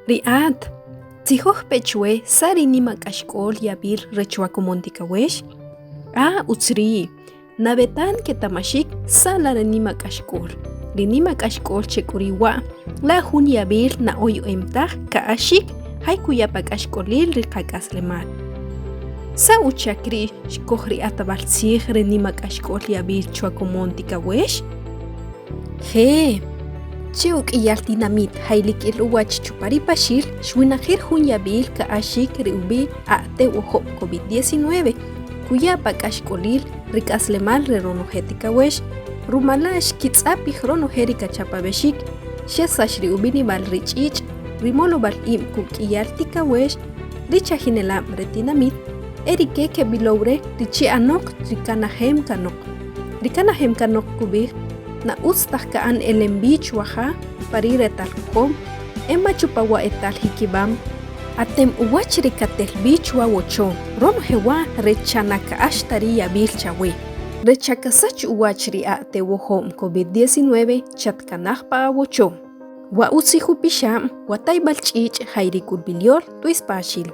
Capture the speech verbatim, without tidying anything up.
Ri'at, tzijoj pe chwe sa' ri nimak'axk'ol yab'il rech wa komon tikawex? A, utz ri'. Nawetan ketamaxik sa' la ri nimak'axk'ol. Ri nimak'axk'ol che k'u ri' wa', la jun yab'il na oyo'em taj ka'axik jay kuya pa k'axk'olil ri qak'aslemal. ¿Sa' uchak ri' xkoj ri q'atb'al tzij ri nimak'axk'ol yab'il chwa komon tikawex? Je, che uk'iyal tinamit jay lik il uwach chupa ri Paxil xwinaqir jun yab'il ka'axik ri ub'i' aq'tewojob' COVID diecinueve, kuya pa k'axk'olil ri k'aslemal re ronoje tikawex, rumal la' xkitz'apij ronoje ri kachapawexik, xesax ri ub'inib'al ri ch'ich', ri molob'al ib' kuk'iyal tikawex, ri chajinelab' re tinamit, e rike keb'ilow re ri chi'anoq ri kanajem kanoq. Ri kanajem kanoq kub'ij, na utz taj ka'an elem b'i chwa ja pa ri retal kojom, e ma chupa wa etal jikib'am. Atem uwach ri katel b'i chwa wochom, ronoje wa' rech cha' na ka'ax ta ri yab'il chawe. Rech cha kasach uwach ri aq'tewojob' COVID diecinueve, chatkanaj pa awochom. Wa utzij upixab', wa tayb'al ch'ich' jay ri k'ulb'il yol, Luis Paxil.